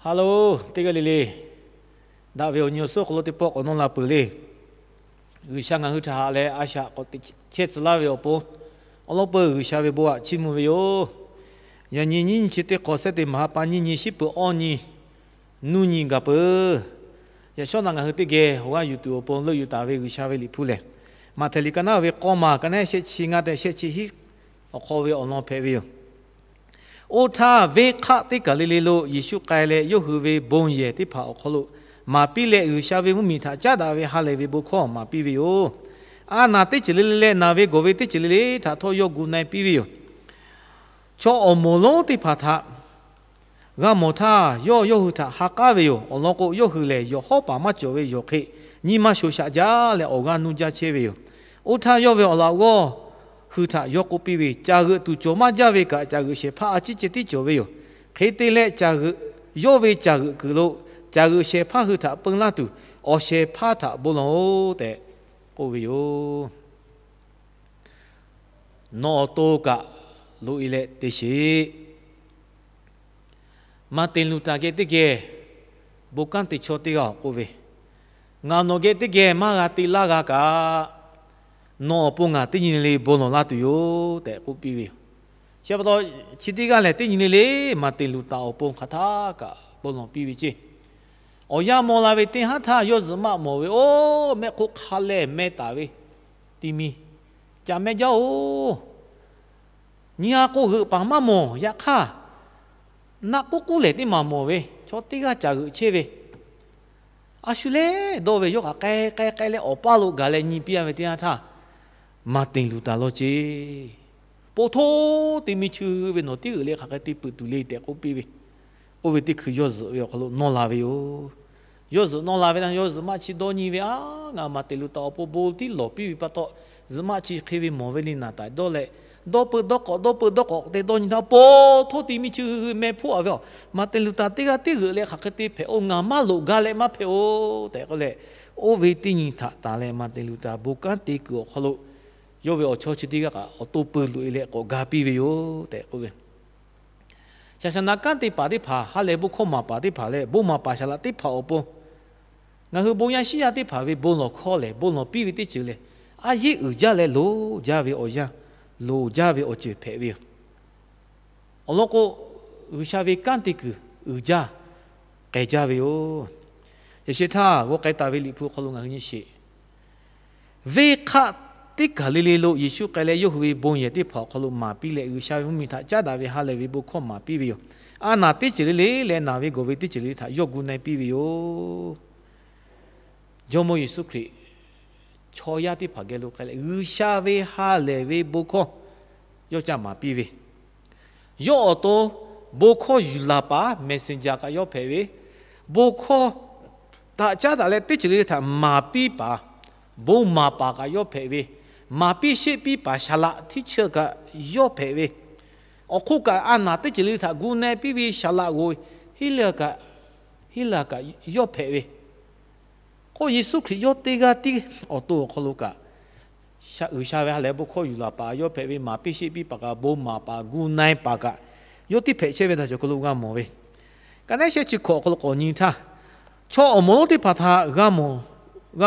Hello, teˇ g'aˇ le le, daꞈ ve awˬ nyi awˬ suhˉ hk'aw lo teˇ pawˆ k'awꞈ nawˇ la peuˬ le. G'uiˬsha ngaˬ hui htaꞈ haꞈ leh a shaꞈ k'awꞈ teꞈ chehˇ tcuh laˇ ve awˬ pon, awˬ lawn peuˬ G'uiˬsha ve bon aꞈ chiˇ mvuh ve yoˬ. Yaꞈ nyi nyiˇ nyi chi teˇ hk'awꞈ sehˉ teˇ maˍ ha pa nyiˇ nyi shiˉ peuˬ awˇ nyi nuˇ nyi gaˬ peuˬ. Yaꞈ shawˉ naꞈ ngaˬ hui teˇ geh awˬ g'aˇ yuˬ tuˬ awˬ pon leuˆ yuˬ taˍ ve G'uiˬsha ve Liꞈ hpu lehˬ, Maꞈhtehˍ liꞈ ka naˉ ve k'awˇ maˬ ka naˉ shehˆ chi ngaˇ tehꞈ shehˆ chi hiˉ awˬ hk'aw ve awˬ lawn hpehꞈ ve yoˬ. Oˇ htaˇ, venˇ hk'aˆ teˇ kaˬ le le lo Yeˍsuˆ k'ai leh, yawˇ hui ve bon yehˬ teˇ hpaˍ awˬ hk'aw lo maˍ piˇ leh, G'uiˬsha ve mvuhˇmiˬ htaꞈ caˉ daꞈ ve ha lehˬ ve bon hkawˇ maˍ piˇ ve yoˬ. A naˬ teˇ ceuˬ le le leh naˬ ve gawˬ ve teˇ ceuˬ le le htaꞈ htawˇ yawˇ gu na e piˇ ve yoˬ. Chaw awˬ moˍ lonˉ teˇ hpaˍ htaꞈ g'a mawˬ htaˇ, yawˇ yawˇ hui htaꞈ ha k'aˉ ve yoˬ. Awˬ lawn k'o, yawˇ hui lehˬ yawˬ hawˉ paˍ maˇ cawˬ ve yawˬ hk'e nyi ma shoˍ shaꞈ jaˇ leh awˬ g'aˇ nuˇ jaˇ chehˇ ve yoˬ. Oˇ htaˇ, yawˇ ve awˬ laꞈ g'awˇ hui htaꞈ yawˇ k'oˆ piˇ ve, Caˬ g'euꞈ tuˬ cawˬ maˇ jaˇ ve kaꞈ, caˬ g'euꞈ shehˍ hpaˇ a ciˉ ceh tiˉ cawˬ ve yoˬ. Hk'e te leh, caˬ g'euꞈ yawˇ ve caˬ g'euꞈ kuiˬ lo caˬ g'euꞈ shehˍ hpaˇ hui htaꞈ peun laˇ tuˬ, awˬ shehˍ hpaˇ htaꞈ bon lawˬ-oˬ tehꞈ k'oˆ ve yoˬ. Nawˬ awˬ to kaꞈ loꞈ e leh te sheˍ. Maˍteˍ Luˍtaˍ geh teˇ geh bon kanˉ te chaw teˇ g'aˇ awˬ k'oˆ ve, Ngaˬ nawˬ geh teˇ geh maˇ g'a te laˇ g'a kaꞈ, nawˬ awˬ pon ngaˬ teˇ nyi le le bon lawˬ laˇ tuˬ yoˬ tehꞈ k'oˆ piˇ ve yoˬ. Chi pa taw, chi teˇ g'aˇ lehˬ teˇ nyi le le Maˍteˍ Luˍtaˍ awˬ pon hk'aˬ htaˇ kaꞈ bon lawˬ piˇ ve ceˇ. Awˬ yanˇ maw la ve teˇ haˉ htaˇ, yawˇ zuhꞈ maˆ mawˬ ve, Oˇ, mehˆ hk'oˆ hk'a lehˬ meh taˍ ve ti mi, ca mehˆ jaˇ-oˬ. Nyi a k'o g'euꞈ paˍ maˇ mawˬ. Yaꞈ hk'aˇ, naˆ k'uˉ k'uˉ lehˬ teˇ maˬ mawˬ ve chaw teˇ g'aˇ caˬ g'euꞈ chehˇ ve, a shu lehˬ dawˇ ve yawˇ kaꞈ k'ai k'ai k'ai leh awˬ paˇ lo gaˬ leh nyi piˇ a ve teˇ yanˇ htaˇ, Maˍteˍ Luˍtaˍ law ceˇ, Poˬ htoˇ, te mi chi ve nawˬ tiˉ g'euꞈ leh hk'aˬ hk'e te peuˬ tuˬ le tehꞈ k'oˆ piˇ ve. Oˇ ve teˇ hkui yawˇ zuhꞈ ve awˬ hk'aw lo nawˇ la ve yoˬ. Yawˇ zuhꞈ nawˇ la ve htaˇ, yawˇ zuhꞈ maˆ chi dawˇ nyi ve, Aˉ, ngaˬ Maˍteˍ Luˍtaˍ awˬ pon bon tiˉ lawˬ piˇ ve pa taw, zuhꞈ maˆ chi hk'e ve mawˬ ve le naˍ taˍ dawˇ leh, dawˇ peu dawˇ k'awꞈ dawˇ peu dawˇ k'awꞈ te dawˇ nyi htaˇ, Poˬ htoˇ, te mi chi meh hpoˆ a ve a, Maˍteˍ Luˍtaˍ teˇ g'aˇ tiˉ g'euꞈ leh hk'aˬ hk'e te hpehꞈ-oˬ, ngaˬ maˇ loꞈ gaˇ leh maˇ hpehꞈ-oˬ tehꞈ k'oˆ leh, oˇ ve teˇ nyi htaꞈ tanˬ leh Maˍteˍ Luˍtaˍ bon kanˉ te kuiˬ awˬ hk'aw lo yawˇ ve awˬ chawˇ chi teˇ g'aˇ kaꞈ awˬ to peu loꞈ e leh k'awꞈ ga piˇ ve yoˬ tehꞈ k'oˆ ve. Shaˍshaˍnaꞈ kanˉ te paˍ teˇ hpaˍ, ha lehˬ bon hkawˇ maˍ paˍ teˇ hpaˍ leh bon maˍ paˍ shaˍ laꞈ teˇ hpaˍ awˬ pon, ngaˬ hui bon yaˇ shiˉ yaˇ teˇ hpaˍ ve bon lawˬ hkawˇ lehˬ, bon lawˬ piˇ ve teˇ ceuˬ lehˬ, a yeˉ uiˍ jaˇ leh loˍ jaˇ ve awˬ yanˇ, loˍ jaˇ ve awˬ ceuˬ hpehꞈ ve yoˬ. Awˬ lawn k'o, G'uiˬsha ve kanˉ te kuiˬ uiˍ jaˇ k'ai jaˇ ve yoˬ. Yaꞈ sheh htaˇ g'aw k'ai taˍ ve Liꞈ hpu awˬ hk'aw lo ngaˬ hui nyi sheˍ. Venˇ hk'aˆ teˇ kaˬ le le lo Yeˍsuˆ k'ai leh, yawˇ hui ve bon yehˬ teˇ hpaˍ awˬ hk'aw lo maˍ piˇ leh, G'uiˬsha ve mvuhˇmiˬ htaꞈ caˉ daꞈ ve ha lehˬ ve bon hkawˇ maˍ piˇ ve yoˬ. A naˬ teˇ ceuˬ le le leh naˬ ve gawˬ ve teˇ ceuˬ le le htaꞈ yawˇ gu na e piˇ ve yoˬ. Jawˇmawˇ Yeˍsuˆ Hkriꞈ chaw yaˇ teˇ hpaˍ geh lo k'ai leh, G'uiˬsha ve ha lehˬ ve bon hkawˇ yawˇ caˇ maˍ piˇ ve, yawˇ awˬ to bon hkawˇ yuˬ laˬ paˍ, messenger kaꞈ yawˇ hpehꞈ ve, bon hkawˇ htaꞈ caˉ daꞈ leh teˇ ceuˬ le le htaꞈ maˍ piˇ paˍ, bon maˍ paˍ kaꞈ yawˇ hpehꞈ ve, maˍ piˇ sheˆ piˇ paˍ shaˍ laꞈ htiˇ chi kaꞈ yawˇ hpehꞈ ve, awˬ hk'oˆ kaꞈ a naˬ teˇ ceuˬ le le htaꞈ gu na e piˇ ve shaˍ laꞈ g'oˍ hiˉ le kaꞈ, hiˉ la kaꞈ yawˇ hpehꞈ ve, k'o Yeˍsuˆ Hkriꞈ yawˇ teˇ g'aˇ tiˉ awˬ to awˬ hk'aw lo kaꞈ, G'uiˬsha ve ha lehˬ bon hkawˇ yuˬ laˬ paˍ yawˇ hpehꞈ ve, maˍ piˇ sheˆ piˇ paˍ kaꞈ, bon maˍ paˍ gu na e paˍ kaꞈ, yawˇ tiˉ hpehꞈ chehˇ ve htaꞈ cawˬ hk'aw lo g'a mawˬ ve. Ka naˉ shehˆ chi hkawꞈ awˬ hk'aw lo k'awꞈ nyi htaˇ, chaw awˬ moˍ lonˉ teˇ hpaˍ htaꞈ g'a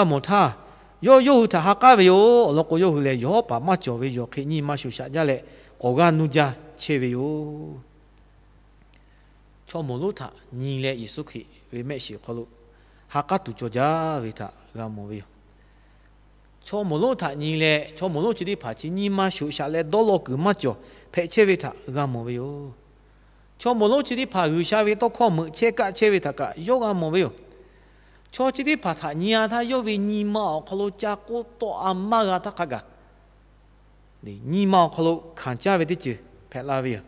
mawˬ htaˇ, yawˇ yawˇ hui htaꞈ ha k'aˉ ve yoˬ. Awˬ lawn k'o, yawˇ hui lehˬ yawˬ hawˉ paˍ maˇ cawˬ ve yawˬ hk'e nyi ma shoˍ shaꞈ jaˇ leh awˬ g'aˇ nuˇ jaˇ chehˇ ve yoˬ. Chaw moˍ lonˉ htaꞈ nyi leh Yeˍsuˆ Hkriꞈ ve mehˆ shiˍ awˬ hk'aw lo ha k'aˉ tuˬ cawˬ jaˇ ve htaꞈ g'a mawˬ ve yoˬ. Chaw moˍ lonˉ htaꞈ nyi leh, chaw moˍ lonˉ chi teˇ hpaˍ chi nyi ma shoˍ shaꞈ leh dawˇ law kuiˬ maˇ cawˬ hpehꞈ chehˇ ve htaꞈ g'a mawˬ ve yoˬ. Chaw moˍ lonˉ chi teˇ hpaˍ G'uiˬsha ve tawˇ hkawˇ meuꞈ chehˇ kaˆ chehˇ ve htaꞈ kaꞈ yawˇ g'a mawˬ ve yoˬ. Chaw chi teˇ hpaˍ htaꞈ nyi a htaˇ, yawˇ ve nyi ma awˬ hk'aw lo ca k'oˆ tawˆ a maˇ g'a htaˇ hk'a gaˬ, nyi ma awˬ hk'aw lo hkanˍ caˇ ve teˇ ceuˬ hpehꞈ la ve yoˬ.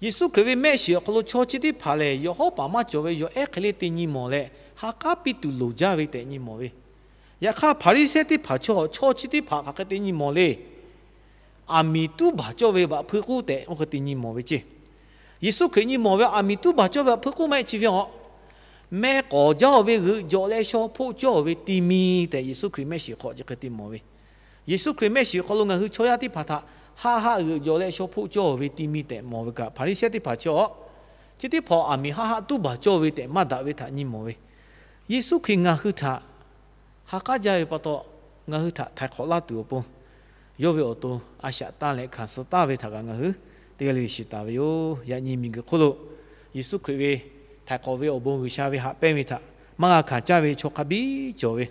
Yeˍsuˆ Hkriꞈ ve mehˆ shiˍ awˬ hk'aw lo chaw chi teˇ hpaˍ lehˬ, yawˬ hawˉ paˍ maˇ cawˬ ve yawˬ ehˉ hk'e le te nyi mawˬ leh, ha k'aˉ piˇ tuˬ loˍ jaˇ ve tehꞈ nyi mawˬ ve. Yaꞈ hk'aˇ, Hpaˍriˍsehˇ teˇ hpaˍ chaw, chaw chi teˇ hpaˍ hk'aˬ hk'e te nyi mawˬ le. Aˬ miˍ tuˉ baˬ cawˇ ve vaꞈ hpui k'uˉ tehꞈ oˇ hk'e te nyi mawˬ ve ceˇ. Yeˍsuˆ Hkriꞈ nyi mawˬ ve aˬ miˍ tuˉ baˬ cawˇ ve vaꞈ hpui k'uˉ maˇ heˆ chi ve a, meh k'awˍ jaˇ-oˬ ve g'euꞈ jawꞈ leh shaw hpoˆ cawˇ ve ti mi tehꞈ Yeˍsuˆ Hkriꞈ mehˆ shiˍ hk'aw chi hk'e te mawˬ ve. Yeˍsuˆ Hkriꞈ mehˆ shiˍ hk'aw lo ngaˬ hui chaw yaˇ teˇ hpaˍ htaꞈ haˆ haˆ g'euꞈ jawꞈ leh shaw hpoˆ cawˇ ve ti mi tehꞈ mawˬ ve kaꞈ, Hpaˍriˍsehˇ teˇ hpaˍ chi a Chi teˇ hpaˍ aˬ miˍ haˆ haˆ tuˉ baˬ cawˇ ve tehꞈ maˇ daꞈ ve htaꞈ nyi mawˬ ve, Yeˍsuˆ Hkriꞈ ngaˬ hui htaꞈ ha k'aˉ jaˇ ve pa taw, ngaˬ hui htaꞈ htaiˍ hk'awꞈ laˇ tuˬ awˬ pon, yawˇ ve awˬ to a shaꞈ tanˇ leh hkanˍ suh taˍ ve htaꞈ kaꞈ ngaˬ hui teˇ g'aˇ le shiˍ taˍ ve yoˬ. Yaꞈ nyi miˬguiˬ hk'oˆ lo Yeˍsuˆ Hkriꞈ ve htaiˍ hk'awꞈ ve awˬ bon G'uiˬsha ve haꞈ pehnˇ ve htaꞈ maˇ g'a hkanˍ caˇ ve chaw hk'a biˇ cawˬ ve,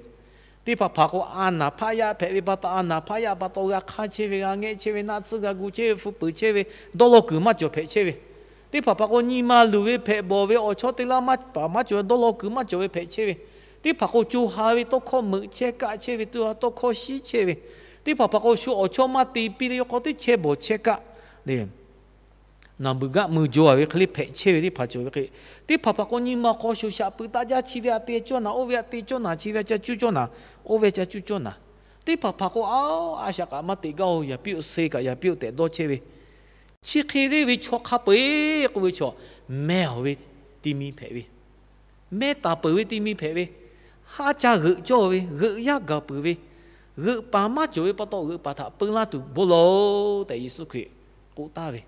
teˇ hpaˍ hpaˍ k'o, a naˍ hpaˆ yaˇ hpehꞈ ve pa taw, a naˍ hpaˆ yaˇ pa taw g'a hk'aˇ chehˇ ve, g'a ngehˆ chehˇ ve, naˆ tsuhˇ g'a gu chehˇ ve, hpu peuˬ chehˇ ve, dawˇ law kuiˬ maˇ cawˬ hpehꞈ chehˇ ve, teˇ hpaˍ hpaˍ k'o, nyi ma luˬ ve hpehꞈ bawˬ ve, awˬ chawˇ teˇ laˇ maˇ paˍ maˇ cawˬ ve, dawˇ law kuiˬ maˇ cawˬ ve hpehꞈ chehˇ ve, teˇ hpaˍ k'o, co ha ve tawˇ hkawˇ meuꞈ chehˇ kaˆ chehˇ ve, co ha tawˇ hkawˇ shiˉ chehˇ ve, teˇ hpaˍ hpaˍ k'o, shu awˬ chawˇ maˇ te piˇ leh yawˇ hk'aw teˇ chehˇ bawˬ chehˇ kaˆ le, naˬ beuˬ gaˆ mui jaw a ve hk'e le hpehꞈ chehˇ ve teˇ hpaˍ cawˬ ve hk'e, teˇ hpaˍ hpaˍ k'o, nyi ma hk'aw shoˍ shaꞈ peuˬ taˆ jaˇ, chi ve aꞈ te cawˇ naˍ, oˇ ve aꞈ te cawˇ naˍ, chi ve aꞈ ca cuˇ cawˇ naˍ, oˇ ve aꞈ ca cuˇ cawˇ naˍ, teˇ hpaˍ hpaˍ k'o, a, a shaꞈ kaꞈ maˇ teꞈ gaˇ-oˬ, yaꞈ piˇ-oˆ, se kaꞈ yaꞈ piˇ-oˆ tehꞈ dawˇ chehˇ ve, chi hk'e le ve chaw hk'a peu-eˬ k'oˆ ve chaw, mehˇ awˬ ve ti mi hpehꞈ ve, mehˇ taˍ peuˬ ve ti mi hpehꞈ ve, haˉ caˇ g'euꞈ cawˇ ve, g'euꞈ yaˇ gaˬ peuˬ ve, g'euꞈ paˍ maˇ cawˬ ve pa taw, g'euꞈ paˍ htaꞈ peu laˇ tuˬ bon lawˬ-oˬ tehꞈ Yeˍsuˆ Hkriꞈ k'oˆ taˍ ve.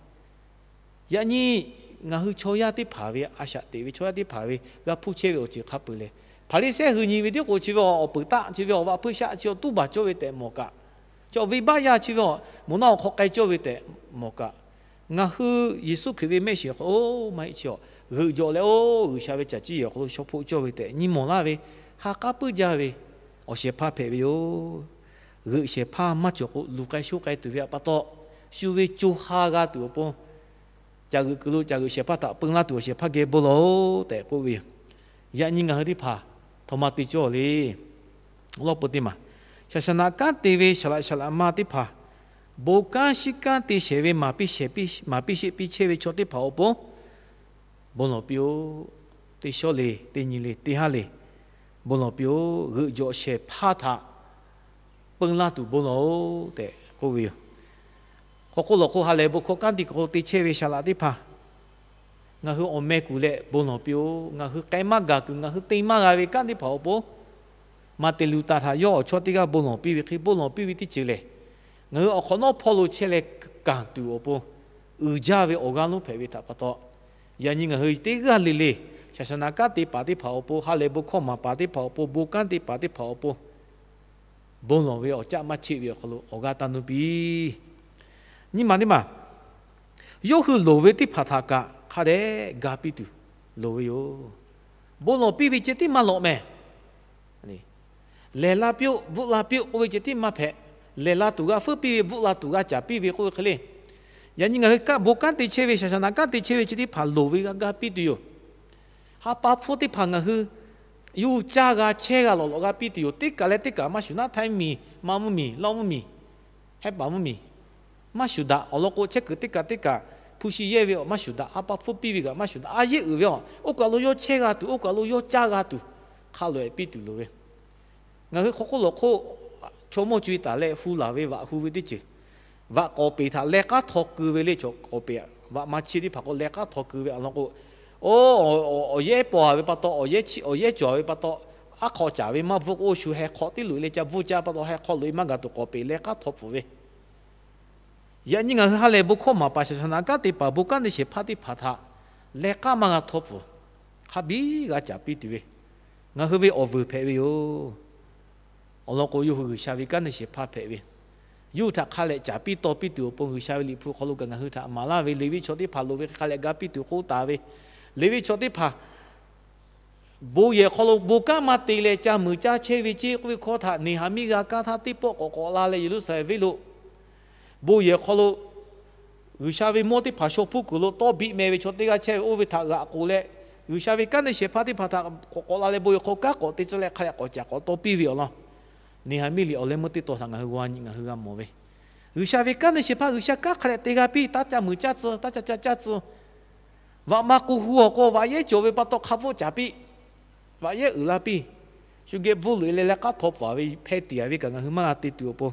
Yaꞈ nyi ngaˬ hui chaw yaˇ teˇ hpaˍ ve, a shaꞈ teꞈ ve chaw yaˇ teˇ hpaˍ ve g'a hpuˇ chehˇ ve awˬ ceuˬ hk'a peu-eˬ lehˬ, Hpaˍriˍsehˇ hui nyi ve tiˉ k'o, chi ve awˬ peuˬ taˆ, chi ve awˬ vaꞈ hpui shaˆ, chi awˬ tuˉ baˬ cawˇ ve tehꞈ mawˬ kaꞈ, chi awˬ venˇbaˆ yaˇ, chi ve awˬ moˍ naˆ awˬ hk'aw k'ai cawˇ ve tehˇ mawˬ kaꞈ, ngaˬ hui Yeˍsuˆ Hkriꞈ ve mehˆ shiˍ hk'aw, oˇ maˇ heˆ, chi awˬ g'euꞈ jawꞈ leh, oˇ G'uiˬsha ve caˬ ciˇ yehˬ awˬ hk'aw lo shaw hpoˆ cawˇ ve tehꞈ nyi mawˬ laˇ ve, ha k'aˉ puiˉ jaˇ ve awˬ shehˍ hpaˇ hpehꞈ ve yoˬ. G'euꞈ shehˍ hpaˇ maˇ cawˬ k'o, luˬ k'ai shoˉ k'ai tuˬ ve pa taw, shu ve co ha g'a tuˬ awˬ pon, caˬ g'euꞈ kuiˬ lo caˬ g'euꞈ shehˍ hpaˇ htaꞈ peu laˇ tuˬ awˬ shehˍ hpaˇ geh bon lawˬ-oˬ tehꞈ k'oˆ ve yoˬ. Yaꞈ nyi ngaˬ hui teˇ hpaˍ htawꞈ ma te cawˇ le. Lawˇ peuˬ teˇ maˬ, shaˍ shaˍ naꞈ kanˉ te ve shaˍ laꞈ shaˍ laꞈ ma teˇ hpaˍ, bon kanˉ shiˉ kanˉ te shehˍ ve maˍ piˇ shehˍ piˇ, maˍ piˇ sheˆ piˇ chehˇ ve chaw teˇ hpaˍ awˬ pon bon lawˬ piˇ-oˆ. Teˇ shawˉ le, teˇ nyi le, teˇ haˉ le, bon lawˬ piˇ-oˆ. G'euꞈ jawꞈ shehˍ hpaˇ htaꞈ peu laˇ tuˬ bon lawˬ-oˬ tehꞈ k'oˆ ve yoˬ. Hk'aw hk'oˆ lawˬ hk'oˆ ha lehˬ bon hkawˇ kanˉ te hk'aw te chehˇ ve shaˍ laꞈ teˇ hpaˍ, ngaˬ hui awˬ meh kuˬ leh bon lawˬ piˇ-oˆ. Ngaˬ hui k'ai maˇ gaˬ kuiˬ, ngaˬ hui te maˇ g'a ve kanˉ teˇ hpaˍ awˬ pon, Maˍteˍ Luˍtaˍ htaꞈ yawˇ awˬ chawˇ teˇ g'aˇ bon lawˬ piˇ ve hk'e, bon lawˬ piˇ ve teˇ ceuˬ lehˬ, ngaˬ hui awˬ hk'awꞈ nawˉ hpawˇ lo chehˇ leh kanˬ tuˬ awˬ pon uiˍ jaˇ ve awˬ g'aˇ lonˉ hpehꞈ ve htaꞈ pa taw, yaꞈ nyi ngaˬ hui teˇ g'aˇ le le, shaˍ shaˍ naꞈ kanˉ te paˍ teˇ hpaˍ awˬ pon, ha lehˬ bon hkawˇ maˍ paˍ teˇ hpaˍ awˬ pon, bon kanˉ te paˍ teˇ hpaˍ awˬ pon, bon lawˬ ve awˬ caˆ maˇ cheˆ ve awˬ hk'aw lo awˬ g'aˇ taˇ nuˇ piˇ. Nyi ma teˇ maˬ, yawˇ hui loˍ ve teˇ hpaˍ htaꞈ kaꞈ hk'a dehꞈ ga piˇ tuˬ loˍ ve yoˬ. Bon lawˬ piˇ ve ceh tiˉ maˇ lawꞈ mehˍ. Lehˬ la piˇ-oˆ, bvuhˆ la piˇ-oˆ k'oˆ ve ceh tiˉ maˇ hpehꞈ. Lehˬ la tuˬ g'a feuˉ piˇ ve, bvuhˆ la tuˬ g'a caˍ piˇ ve k'oˆ ve hk'e le. Yaꞈ nyi ngaˬ hui bon kanˉ te chehˇ ve, shaˍ shaˍ naꞈ kanˉ te chehˇ ve chi teˇ hpaˍ loˍ ve g'a ga piˇ tuˬ yoˬ. Ha pa hpfuhˇ teˇ hpaˍ ngaˬ hui yuˇ caˇ g'a chehˇ g'a lawꞈ lawꞈ g'a piˇ tuˬ yoˬ. Teˇ kaˬ leh teˇ kaˬ maˇ shuˍ naˉ, htaiˇ mvuhˇmiˬ, Manˇ mvuhˇmiˬ, Lawˇ mvuhˇmiˬ, Hehˉ paˍ mvuhˇmiˬ, maˇ shuˍ daꞈ. Awˬ lawn k'o, chehˇ kuiˬ teˇ kaˬ teˇ kaˬ hpu shi yehˇ ve awˬ maˇ shuˍ daꞈ. Ha pa hpfuhˇ piˇ ve kaꞈ maˇ shuˍ daꞈ. A yehˉ uiˍ ve awˬ, oˇ kaˬ lo yawˇ chehˇ g'a tuˬ, oˇ kaˬ lo yawˇ caˇ g'a tuˬ, hk'a loꞈ-e piˇ tuˬ loˍ ve. Ngaˬ hui hk'aw hk'oˆ lawˬ hk'oˆ chaw mawˇ co-e taˍ leh hu laˬ ve vaꞈ hu ve teˇ ceuˬ, vaꞈ k'awꞈ peˍ htaꞈ leh k'aˉ htaw keu ve le. Chaw k'awꞈ peˍ, vaꞈ ma chi teˇ hpaˍ k'o leh k'aˉ htaw keu ve awˬ lawn k'o, oˇ, awˬ yehˉ paw-a ve pa taw, awˬ yehˉ cawˬ-a ve pa taw, aˉ hk'aw caˍ ve maˇ bvuhˆ k'o, oˇ shu heh hk'aw teˇ loꞈ-e leh ca bvuhˆ caˇ pa taw, heh hk'aw loꞈ-e maˇ gaˬ tuˬ k'awꞈ peˍ leh k'aˉ htaw pfuhˍ ve. Yaꞈ nyi ngaˬ hui ha lehˬ bon hkawˇ maˍ paˍ, shaˍ shaˍ naꞈ kanˉ te paˍ, bon kanˉ te shehˍ hpaˇ teˇ hpaˍ htaꞈ leh k'aˉ maˇ g'a htaw pfuhˍ, hk'a biˇ g'a caˍ piˇ tuˬ ve, ngaˬ hui ve awˬ vuiˬ hpehꞈ ve yoˬ. Awˬ lawn k'o, yawˇ hui G'uiˬsha ve kanˉ te shehˍ hpaˇ hpehꞈ ve, yawˇ hui htaꞈ hk'a lehꞈ caˍ piˇ taw piˇ tuˬ awˬ pon G'uiˬsha ve liꞈ hpu hk'aw lo kaꞈ ngaˬ hui htaꞈ maˍ laˇ ve, Leˍviˆ chaw teˇ hpaˍ loˍ ve hk'e hk'a lehꞈ ga piˇ tuˬ k'oˆ taˍ ve, Leˍviˆ chaw teˇ hpaˍ bon yehˬ hk'aw lo bon kanˉ maˇ te leh ca muiˬ caˇ chehˇ ve ceˇ k'oˆ ve hkawˇ htaꞈ Neˍhaˍmiˆ g'a kaˇ htaˇ, teˇ pawˆ k'awꞈ k'awꞈ la leh Yeˍruˆsaˍlehnˍ venˇ lo bon yehˬ hk'aw lo G'uiˬsha ve mawˇ teˇ hpaˍ shaw hpuˇ kuiˬ lo tawˇ biˆ meh ve chaw teˇ g'aˇ chehˇ ve oˇ ve htaꞈ g'aꞈ k'oˬ leh, G'uiˬsha ve kanˉ te shehˍ hpaˇ teˇ hpaˍ htaꞈ k'awꞈ k'awꞈ la leh bon yehˬ hk'aw lo kanˉ k'awꞈ te tcuh leh hk'a lehꞈ k'awꞈ caˍ k'awꞈ taw piˇ ve awˬ lawn, Neˍhaˍmiˆ liꞈ awˬ leh meuˇ teˇ taw htaꞈ ngaˬ hui g'a nyi, ngaˬ hui g'a mawˬ ve, G'uiˬsha ve kanˉ te shehˍ hpaˇ G'uiˬsha kanˉ hk'a lehꞈ te g'a piˇ, taˇ ca muiˬ caˇ tcuh, taˇ ca ca caˇ tcuh. Vaꞈ ma k'o hu awˬ k'o vaꞈ yehˉ cawˬ ve pa taw hk'a bvuhˆ caˍ piˇ, vaꞈ yehˉ uiˍ la piˇ. Shu geh bvuhˆ loꞈ-e leh leh k'aˉ htaw pfuhˍ ve hpehˇ tiˍ-a ve kaꞈ ngaˬ hui maˇ g'a te tuˬ awˬ pon,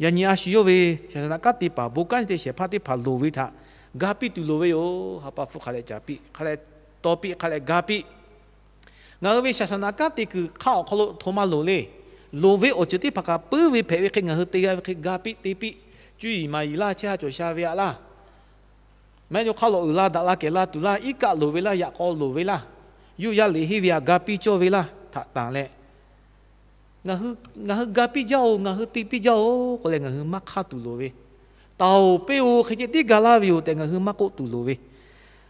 yaꞈ nyi a shu yawˇ ve shaˍ shaˍ naꞈ kanˉ te paˍ bon kanˉ te shehˍ hpaˇ teˇ hpaˍ loˍ ve htaꞈ ga piˇ tuˬ loˍ ve yoˬ. Ha pa hpfuhˇ hk'a lehꞈ caˍ piˇ, hk'a lehꞈ taw piˇ, hk'a lehꞈ ga piˇ. Ngaˬ hui ve shaˍ shaˍ naꞈ kanˉ te kuiˬ hk'aˇ awˬ hk'aw lo htoꞈ ma loˍ le. Loˍ ve awˬ ceuˬ teˇ hpaˍ kaꞈ puiˉ ve hpehꞈ ve hk'e ngaˬ hui te g'a ve hk'e ga piˇ te piˇ. Cuˇ yiˍ maˍ yiˍ laˇ chehˇ ha cawˬ sha ve aꞈ laˇ. Maˇ heˆ, yawˇ hk'aˇ lo uiˍ la daꞈ la kehˬ la tuˬ laˇ, iˉ kaˆ loˍ ve laˇ, yaꞈ k'aw loˍ ve laˇ, yuˇ yaˇ liꞈ henˇ ve htaꞈ ga piˇ cawˇ ve laˇ htaꞈ tanˬ leh, ngaˬ hui ga piˇ jaˇ-oˬ, ngaˬ hui te piˇ jaˇ-oˬ k'oˆ leh ngaˬ hui maˇ hk'aˇ tuˬ loˍ ve, taˍ-oˬ, peˇ-oˬ, hk'e ceh tiˉ ga laˇ ve yoˬ tehꞈ ngaˬ hui maˇ k'oˆ tuˬ loˍ ve,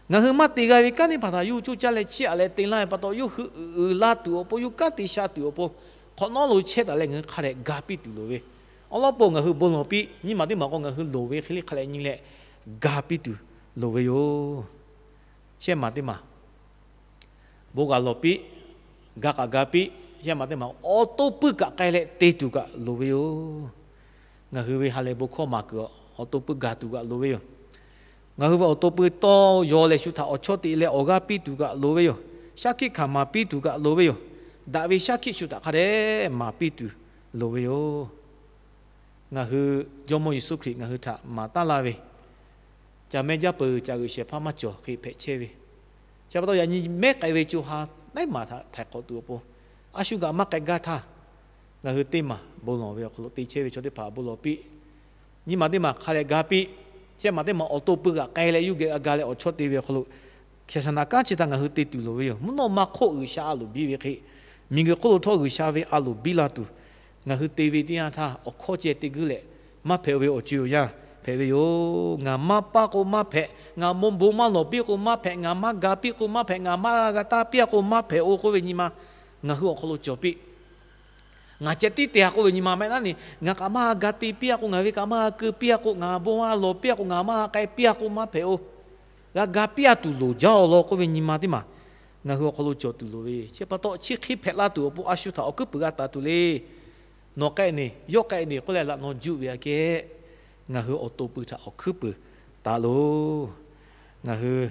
ngaˬ hui maˇ te g'a ve kanˉ teˇ hpaˍ htaꞈ yawˇ hui coˇ caˇ leh chiˇ aꞈ leh te laˇ ve pa taw, yawˇ hui uiˍ la tuˬ awˬ pon, yawˇ hui kanˉ te sha tuˬ awˬ pon, hk'awꞈ nawˉ lo chehˇ taˍ leh ngaˬ hui hk'a dehꞈ ga piˇ tuˬ loˍ ve, awˬ lawn peuˬ ngaˬ hui bon lawˬ piˇ, nyiˇ maˬ teˇ maˬ k'o ngaˬ hui loˍ ve hk'e le hk'a dehꞈ nyi leh ga piˇ tuˬ loˍ ve yoˬ. Shehˆ maˬ teˇ maˬ bon g'a lawˬ piˇ, ga kaꞈ ga piˇ, shehˆ maˬ teˇ maˬ awˬ to pui kaꞈ k'ai leh te tuˬ kaꞈ loˍ ve yoˬ. Ngaˬ hui ve ha lehˬ bon hkawˇ maˍ kuiˬ awˬ to pui gaˬ tuˬ kaꞈ loˍ ve yoˬ. Ngaˬ hui ve awˬ to pui tawˇ yaw leh shu htaꞈ awˬ chawˇ te leh awˬ g'aˇ piˇ tuˬ kaꞈ loˍ ve yoˬ. Shaˉ hkiˆ hkanˍ maˍ piˇ tuˬ kaꞈ loˍ ve yoˬ. Daꞈ ve shaˉ hkiˆ shu htaꞈ hk'a dehꞈ maˍ piˇ tuˬ loˍ ve yoˬ. Ngaˬ hui Jawˇmawˇ Yeˍsuˆ Hkriꞈ ngaˬ hui htaꞈ maˍ taˉ laˇ ve, caˬ meh jaˇ peuˬ, caˬ g'uiˬ shehˍ hpaˇ maˇ cawˬ hk'e hpehꞈ chehˇ ve, chi pa taw yaꞈ nyi mehˉ k'ai ve co ha teˇ maˬ htaꞈ htaiˍ hk'awꞈ tuˬ awˬ pon, a shu kaꞈ maˇ k'ai gaˇ htaˇ, ngaˬ hui teˇ maˬ bon lawˬ ve awˬ hk'aw lo te chehˇ ve chaw teˇ hpaˍ bon lawˬ piˇ. Nyiˇ maˬ teˇ maˬ hk'a leh ga piˇ, shehˆ maˬ teˇ maˬ awˬ to pui kaꞈ k'ai leh yuˇ geh g'a ga leh awˬ chawˇ te ve awˬ hk'aw lo, shaˍ shaˍ naˍ kanˉ chi htaꞈ ngaˬ hui te tuˬ loˍ ve yoˬ. Mvuhˇ naw ma hk'oˆ G'uiˬsha a loˍ biˇ ve hk'e, miˬguiˬ hk'oˆ lo htawˇ G'uiˬsha ve a loˍ biˇ la tuˬ, ngaˬ hui te ve teˇ yanˇ htaˇ awˬ hkawˇ ceh te guiˇ leh maˇ hpehꞈ ve awˬ co awˬ yanˇ hpehꞈ ve yoˬ. Ngaˬ maˇ paˇ k'o maˇ hpehꞈ, ngaˬ bon maˇ lawˬ piˇ k'o maˇ hpehꞈ, ngaˬ maˇ ga piˇ k'o maˇ hpehꞈ, ngaˬ maˇ g'a taˇ piˇ-a k'o maˇ hpehꞈ-oˬ k'oˆ ve nyi ma ngaˬ hui awˬ hk'aw lo cawˬ piˇ. Ngaˬ ceh tiˉ te-a k'oˆ ve nyi ma maˇ heˆ laˇ ni, ngaˬ kaꞈ maˇ g'a ga te piˇ-a k'o, ngaˬ ve kaꞈ maˇ g'a keu piˇ-a k'o, ngaˬ bon maˇ lawˬ piˇ-a k'o, ngaˬ maˇ g'a k'ai piˇ-a k'o maˇ hpehꞈ-oˬ. G'a ga piˇ-a tuˬ loˍ jaˇ-oˬ law k'oˆ ve nyi ma teˇ maˬ ngaˬ hui awˬ hk'aw lo cawˬ tuˬ loˍ ve, chi pa taw chi hk'e hpehꞈ la tuˬ awˬ pon a shu htaꞈ awˬ hkuiˉ puiˍ g'a taˍ tuˬ le. Nawˬ k'ehˆ ne, yawˇ k'ehˆ ne k'oˆ leh laꞈ naw juˆ ve aꞈ kehˉ, ngaˬ hui awˬ to pui htaꞈ awˬ hkuiˉ puiˍ taˍ loˬ. Ngaˬ hui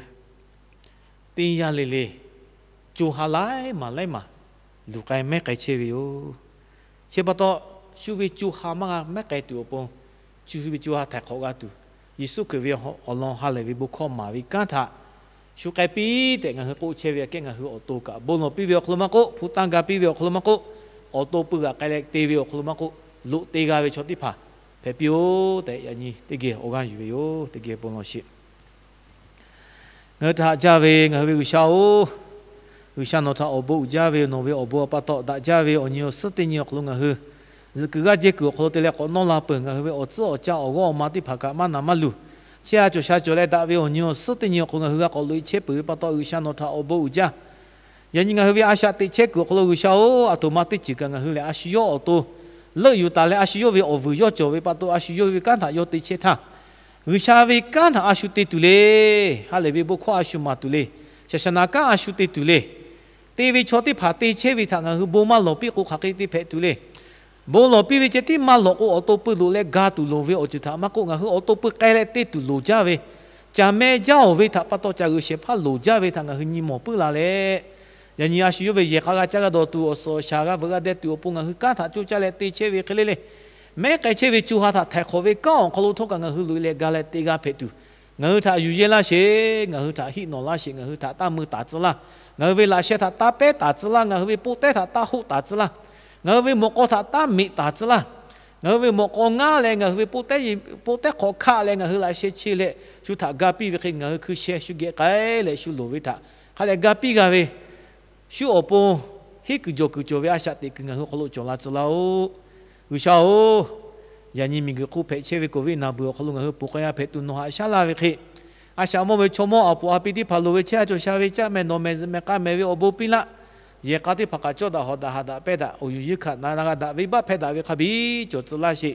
teˇ yanˇ le le co ha laiˉ maˬ laiˉ maˬ luˬ k'ai mehˉ k'ai chehˇ ve yoˬ. Chi pa taw, shu ve co ha maˇ g'a mehˉ k'ai tuˬ awˬ pon, shu ve co ha htaiˍ hk'awꞈ g'a tuˬ, Yeˍsuˆ Hkriꞈ ve awˬ lawn ha lehˬ ve bon hkawˇ maˍ ve kanˉ htaꞈ shu k'ai piˇ tehꞈ ngaˬ hui k'oˆ chehˇ ve aꞈ kehˉ, ngaˬ hui awˬ to kaꞈ bon lawˬ piˇ ve awˬ hk'aw lo maˇ k'oˆ, hpu tanˇ ga piˇ ve awˬ hk'aw lo maˇ k'oˆ, awˬ to pui g'aꞈ k'ai leh te ve awˬ hk'aw lo maˇ k'oˆ, loꞈ te g'a ve chaw teˇ hpaˍ hpehꞈ piˇ-oˬ tehꞈ yaꞈ nyi teˇ geh awˬ g'aˇ yuˬ ve yoˬ. Teˇ geh bon lawˬ sheˍ. Ngaˬ hui htaꞈ haꞈ jaˇ ve ngaˬ hui ve G'uiˬsha-oˬ, G'uiˬsha nawˬ htaꞈ awˬ bon uiˍ jaˇ ve yoˬ. Nawˬ ve awˬ bon awˬ pa taw daꞈ jaˇ ve awˬ nyi awˬ suhˉ teˇ nyi awˬ hk'aw lo ngaˬ hui zuhꞈ kuiˬ g'aˇ jehˇ kuiˬ awˬ hk'aw lo te leh k'awꞈ nawˇ la peuˬ. Ngaˬ hui ve awˬ tcuhˉ awˬ caˇ awˬ g'awˇ awˬ ma teˇ hpaˍ kaꞈ maˇ naˍ maˇ luˬ, chehˇ-a cawˬ sha cawˬ leh daꞈ ve awˬ nyi awˬ suhˉ teˇ nyi awˬ hk'aw lo ngaˬ hui g'a k'awꞈ loꞈ-e chehˇ peuˬ ve pa taw G'uiˬsha nawˬ htaꞈ awˬ bon uiˍ jaˇ. Yaꞈ nyi ngaˬ hui ve a shaꞈ teꞈ chehˇ kuiˬ awˬ hk'aw lo G'uiˬsha-oˬ, aˬ htoꞈ ma teˇ ceuˬ kaꞈ ngaˬ hui lehˬ a shu yawˇ awˬ to leuˆ yuˬ taˍ leh a shu yawˇ ve awˬ vuiˬ yawˇ cawˬ ve pa taw a shu yawˇ ve kanˉ htaꞈ yawˇ te chehˇ htaˇ, G'uiˬsha ve kanˉ htaꞈ a shu te tuˬ le. Ha lehˬ ve bon hkawˇ a shu maˍ tuˬ le. Shaˍ shaˍ naˍ kanˉ a shu te tuˬ le. Te ve chaw teˇ hpaˍ te chehˇ ve htaꞈ ngaˬ hui bon maˇ lawˬ piˇ k'o hk'aˬ hk'e te hpehꞈ tuˬ le. Bon lawˬ piˇ ve ceh tiˉ maˇ lawˬ k'o, awˬ to pui loꞈ leh ga tuˬ loˍ ve awˬ ceuˬ htaꞈ maˇ k'oˆ, ngaˬ hui awˬ to pui k'ai leh te tuˬ loˍ jaˇ ve, caˬ meh jaˇ-oˬ ve htaꞈ pa taw caˬ g'uiˬ shehˍ hpaˇ loˍ jaˇ ve htaꞈ ngaˬ hui nyi mawˬ puiˉ la leh, yaꞈ nyi a shu yawˇ ve yehˬ k'a g'a caˇ g'a dawˬ tuˬ, awˬ suhˍ awˬ shaˍ g'a veuꞈ g'a deh tuˬ awˬ pon ngaˬ hui kanˉ htaꞈ coˇ caˇ leh te chehˇ ve hk'e le le, mehˉ k'ai chehˇ ve co ha htaꞈ htaiˍ hk'awꞈ ve kanˉ awˬ hk'aw lo htawˇ kaꞈ ngaˬ hui loꞈ-e leh ga leh te g'a hpehꞈ tuˬ, ngaˬ hui htaꞈ yuˬ yehˇ laˇ sheˍ. Ngaˬ hui htaꞈ hiˆ nawꞈ laˇ sheˍ. Ngaˬ hui htaꞈ taˇ mui taˍ tcuh laˇ. Ngaˬ hui ve laꞈ sheh htaꞈ taˇ pehˉ taˍ tcuh laˇ. Ngaˬ hui ve poˆ tehˉ htaꞈ taˇ hoˆ taˍ tcuh laˇ. Ngaˬ hui ve mawꞈ k'aw htaꞈ taˇ meꞈ taˍ tcuh laˇ. Ngaˬ hui ve mawꞈ k'aw ngaˉ leh ngaˬ hui ve poˆ tehˉ hk'awꞈ hkaˆ leh ngaˬ hui laꞈ sheh che leh shu htaꞈ ga piˇ ve hk'e, ngaˬ hui hkui sheh shu geh k'ai leh shu loˍ ve htaꞈ hk'a dehꞈ ga piˇ g'a ve, shu awˬ pon henˇ kuiˬ jawˬ kuiˬ cawˬ ve a shaꞈ teꞈ kuiˬ ngaˬ hui awˬ hk'aw lo cawˬ la tcuh laˇ-oˆ. G'uiˬsha-oˬ, yaꞈ nyi miˬguiˬ hk'oˆ hpehꞈ chehˇ ve k'oˍ viˆ naˬ beuˬ awˬ hk'aw lo ngaˬ hui ponˬ k'ai g'a hpehꞈ tuˬ nawˬ haꞈ shaˉ laˇ ve hk'e, a shaꞈ mawˇ ve chaw mawˇ a poˍ a pi teˇ hpaˍ loˍ ve chehˇ-a cawˬ sha ve caˆ meh nawˬ meh zuhꞈ meh k'aˇ meh ve awˬ bon piˇ laˇ. Yehˬ k'a teˇ hpaˍ kaꞈ cawˇ daꞈ hawꞈ daꞈ haꞈ daꞈ pehˇ daꞈ awˬ yuˬ yeˇ hkanˍ na g'a daꞈ venˇbaˆ hpehˇ daꞈ ve hk'a biˇ cawˬ tcuh laˇ sheˍ.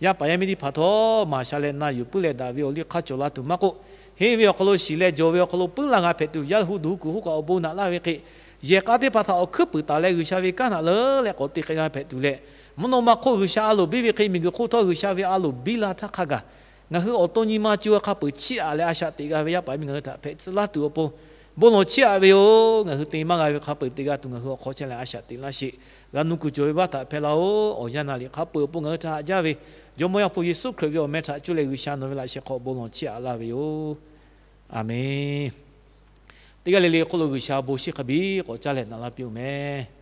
Yaˇ paˍ yaˇ miˇ teˇ hpaˍ htawˇ maˍ sha leh na yuˬ puiˉ leh daꞈ ve awˬ liˇ hk'aˇ cawˬ la tuˬ maˇ k'oˆ, henˇ ve awˬ hk'aw lo shiˍ leh jawˬ ve awˬ hk'aw lo puiˉ la g'a hpehꞈ tuˬ, yaˇ hu duˬ hu kuiˬ hoˉ kaꞈ awˬ bon naꞈ laˇ ve hk'e, yehˬ k'a teˇ hpaˍ htaꞈ awˬ hkuiˉ puiˍ taˍ leh G'uiˬsha ve kanˉ htaꞈ leuˉ leh k'awꞈ te k'ai g'a hpehꞈ tuˬ leh, mvuhˇ naw ma hk'oˆ G'uiˬsha a loˍ biˇ ve hk'e, miˬguiˬ hk'oˆ htawˇ G'uiˬsha ve a loˍ biˇ la htaˇ hk'a gaˬ, ngaˬ hui awˬ to nyi ma co hk'a peuˬ chiˇ aꞈ leh a shaꞈ teꞈ g'a ve yaˇ paˍ yaˇ miˇ ngaˬ hui htaꞈ hpehꞈ tcuh laˇ tuˬ awˬ pon bon lawˬ chiˇ aꞈ ve yoˬ. Ngaˬ hui te maˇ g'a ve hk'a peuˬ te g'a tuˬ ngaˬ hui awˬ hk'aw chehˇ leh a shaꞈ teꞈ laˇ sheˍ. G'a nuˇ kuiˬ cawˬ ve baˆ htaꞈ hpehˇ laˇ-oˆ. Awˬ yanˇ naˍ riˍ hk'a peuˬ awˬ pon ngaˬ hui htaꞈ haꞈ jaˇ ve, Jawˇmawˇ Yaˇ hpu Yeˍsuˆ Hkriꞈ ve awˬ meh htaꞈ cuˇ leh G'uiˬsha nawˬ ve laꞈ sheh hk'aw bon lawˬ chiˇ aꞈ laˇ ve yoˬ. Aˬmenˍ. Teˇ g'aˇ le le hk'oˆ lo G'uiˬsha bon shiˍ hk'a biˇ k'awꞈ caˇ leh naꞈ laˇ piˇ-oˬ meh.